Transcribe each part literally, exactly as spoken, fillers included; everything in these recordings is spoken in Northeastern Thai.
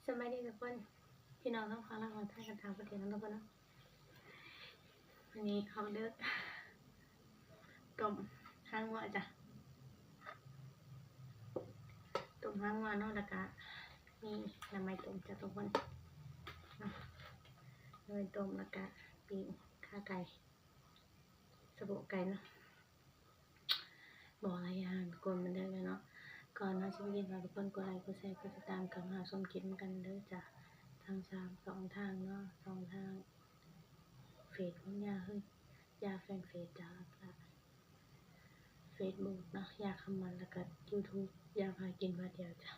สบายดีทุกคน พี่น้องทั้งฝั่งลาวฝั่งไทยกันต่างประเทศนะทุกคนเนาะ วันนี้เขาเลิกต้มหางงัวจ้ะ ต้มหางงัวเนาะ แล้วก็มีหน่อไม้ต้มจ้ะทุกคนเนาะ หน่อไม้ต้ม แล้วก็ปิ้งขาไก่ สะโพกไก่เนาะ บอกหลายอย่างทุกคนมันได้เลยเนาะ ก่อนเราจะไปกินฝากทุกคนกดไลค์ กดแชร์ กดติดตามกันหาชมคลิปกันเด้อจ้ะ ทั้งสามสองทางเนาะ สองทาง เฟซของยาเฮ้ย ยาแฟนเฟซจ้ะ แล้วก็เฟซบุ๊กเนาะ ยาคำมัน แล้วก็ยูทูบ ยาพากินพาเที่ยวจ้ะ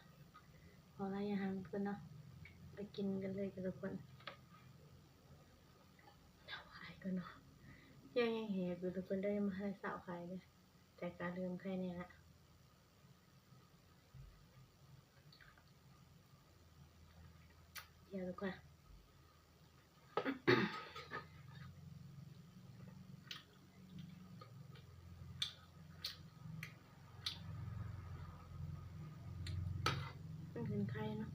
บอกหลายอย่างทุกคนเนาะ ไปกินกันเลยจ้ะทุกคน เสาขายก่อนเนาะ ยังยังแหบอยู่ทุกคนเด้อ ยังบ่ทันได้เสาขายเลย แต่ก็เริ่มไข้แน่ละ เดี๋ยวทุกคน มันเป็นไข้เนาะ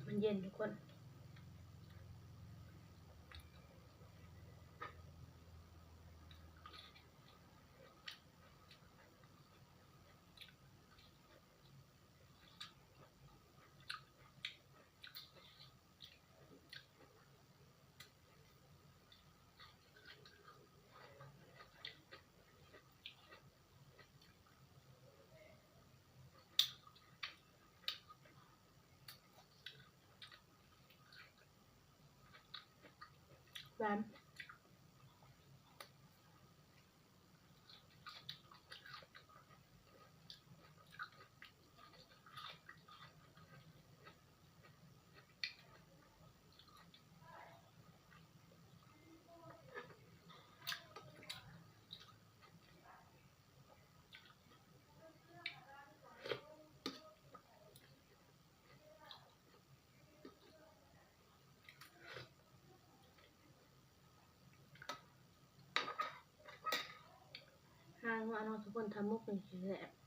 มันเย็นทุกคน หวาน หางงัวเนาะทุกคน ถ้าหมกนี่สิแซ่บ เ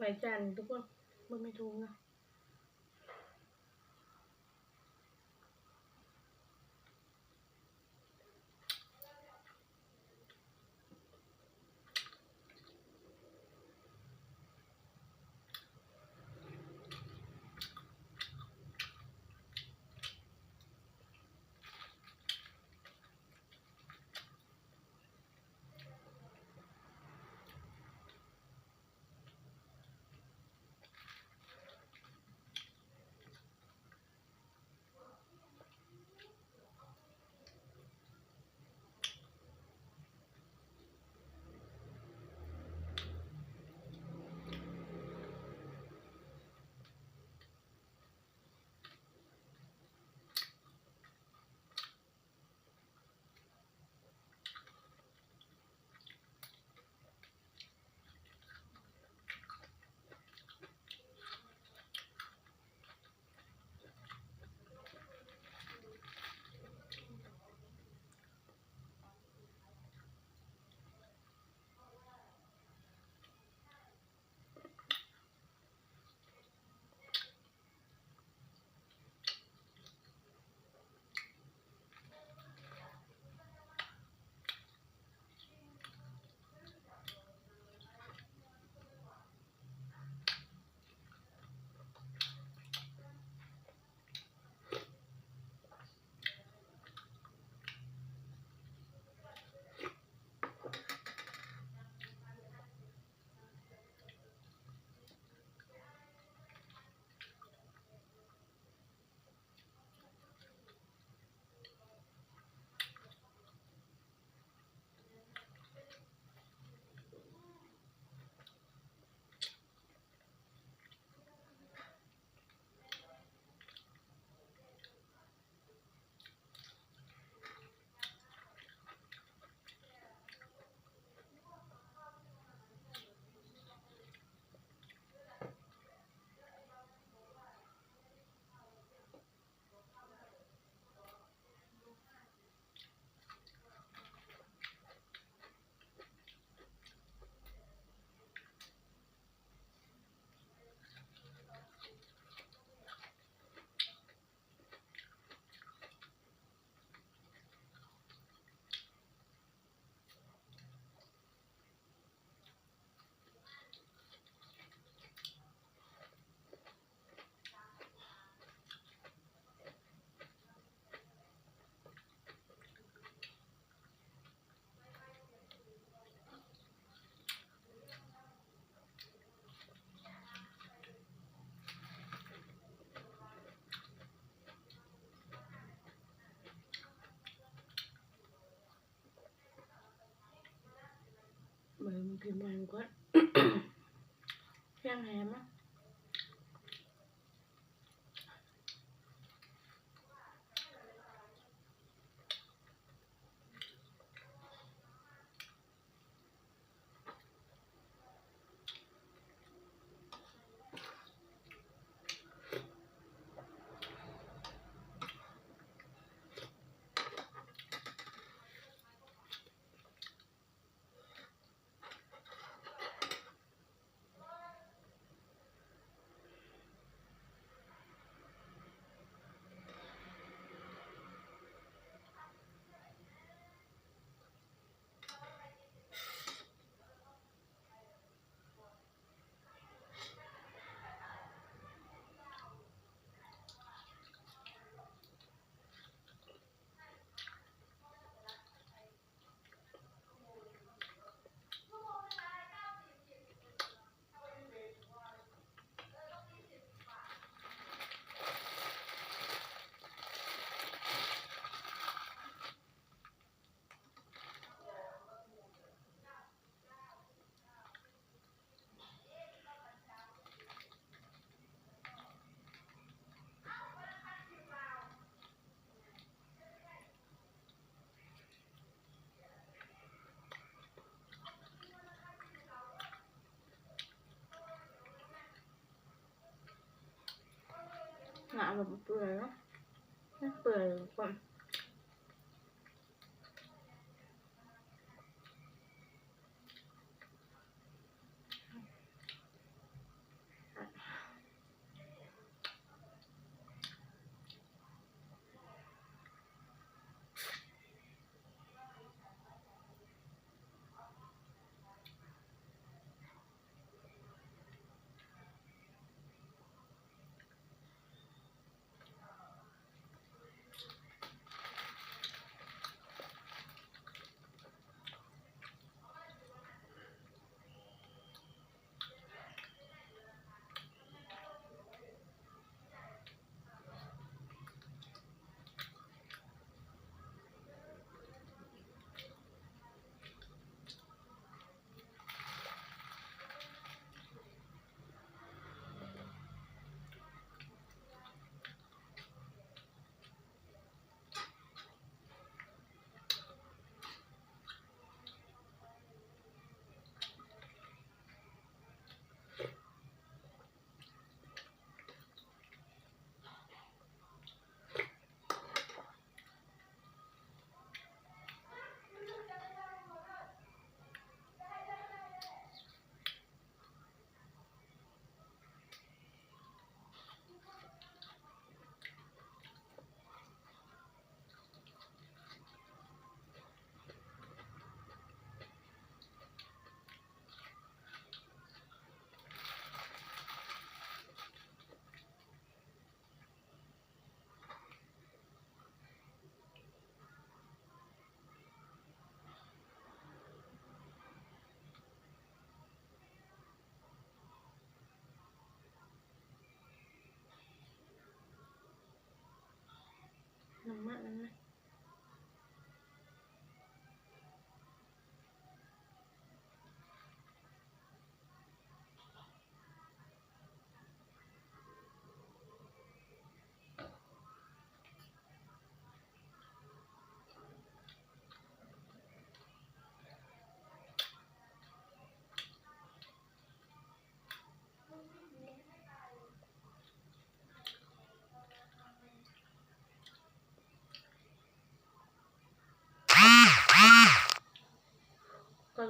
ใบจานทุกคน บ่มีถุงนะ เบิ่งกินมันก่อน เพียงแหมอะ หนาแบบเปื่อยเนาะ ไม่เปื่อยก่อน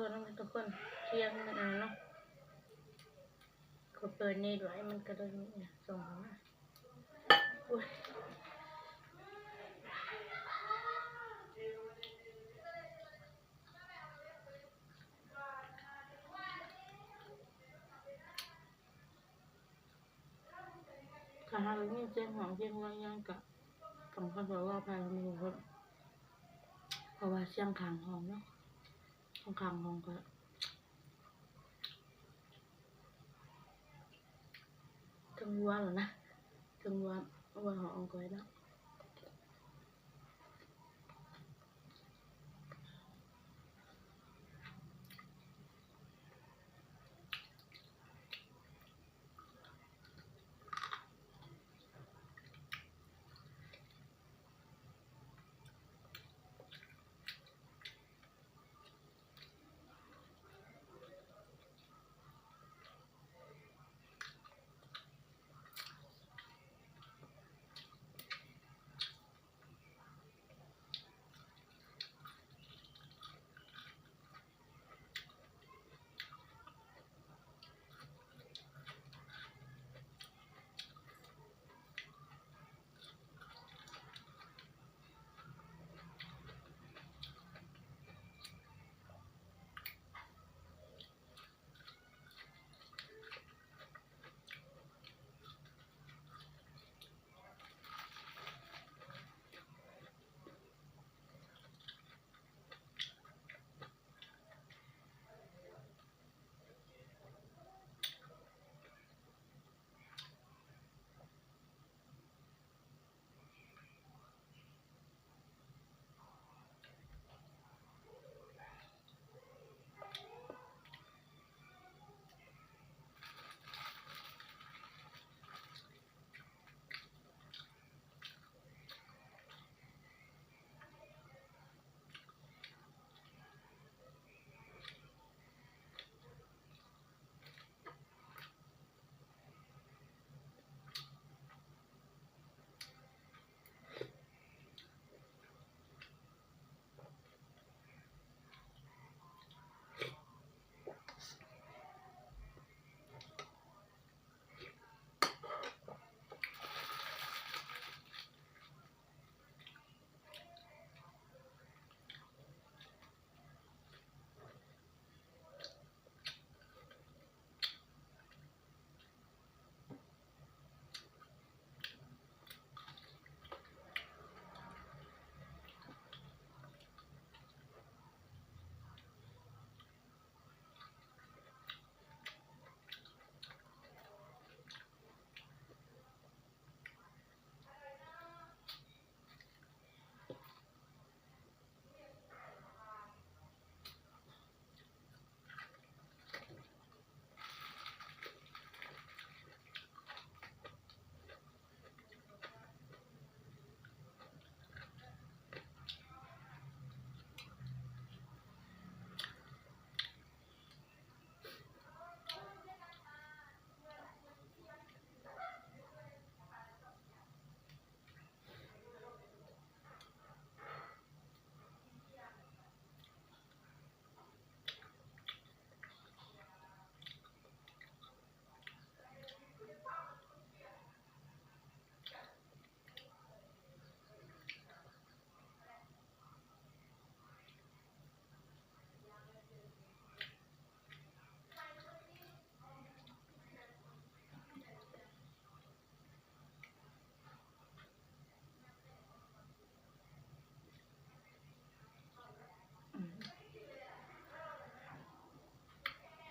ษนะคะทุกคน เที่ยงมันอ่านเนาะ ขอเปิดเน็ตไว้ มันก็เลยมีส่งมา อุ้ย ถ้าหากมีเสียงห้องเสียงว่าหยังกะ ต้องขอโทษขออภัยนะทุกคน เพราะว่าเสียงข้างห้องเนาะ ข้างห้องก็ ถึงวัวแล้วนะ ถึงวัว วัวห้องก้อยแล้ว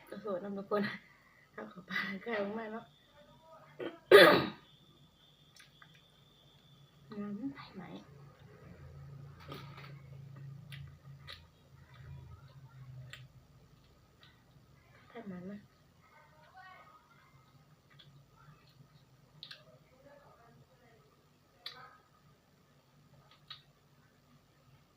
ขอโทษนำทุกคน เอาเข้าปากไก่ออกมาเนาะ อืม ไข่ไหม ไข่มันนะ อื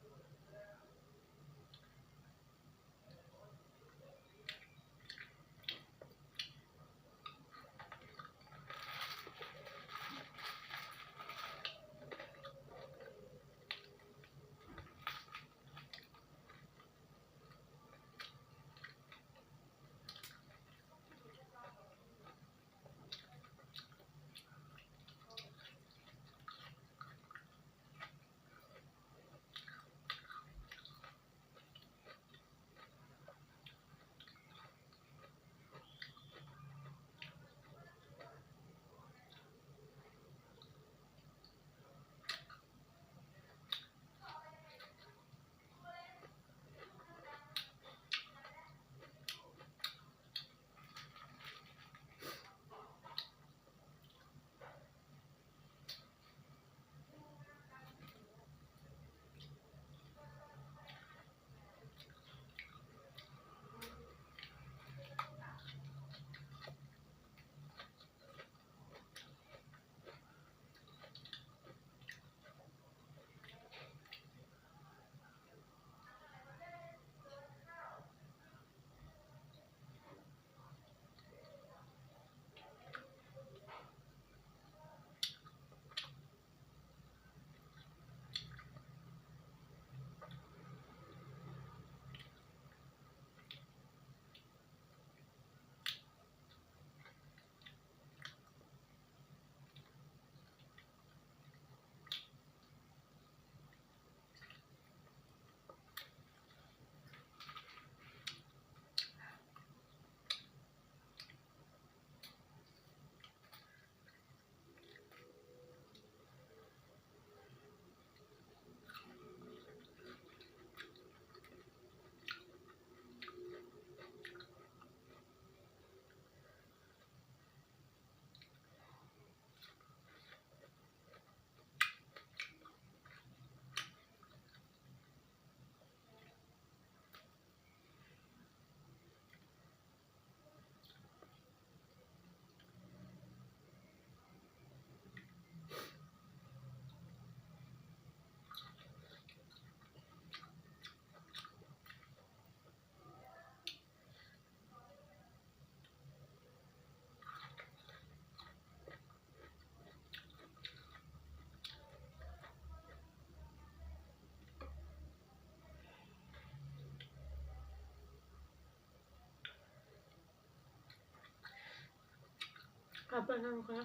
เอาไปนั่นค่ะ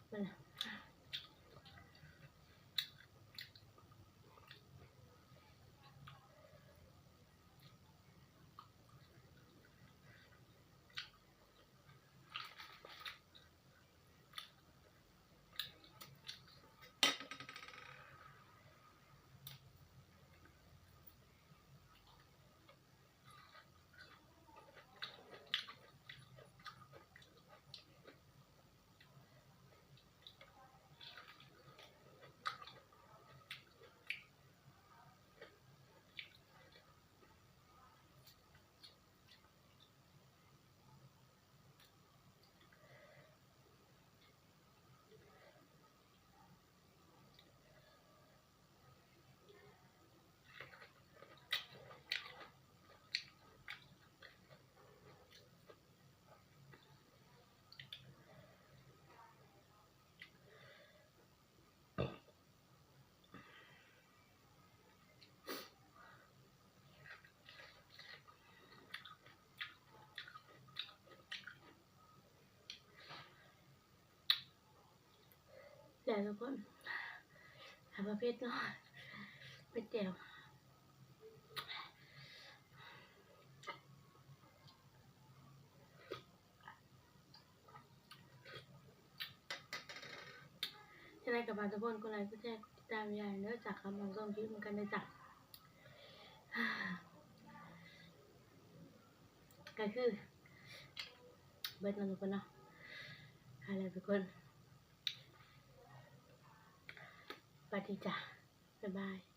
ไปเลย แล้วทุกคน ทำมาเผ็ดเนาะ เผ็ดแจ่ว จะได้กลับมาทุกคน กดไลค์ กดแชร์ กดติดตามยายเด้อจ้ะ คำหวังส่งคลิปเหมือนกันนะจ๊ะ ก็คือ เบิดเนาะทุกคนเนาะ เอาล่ะทุกคน สวัสดีจ้ะ บ๊ายบาย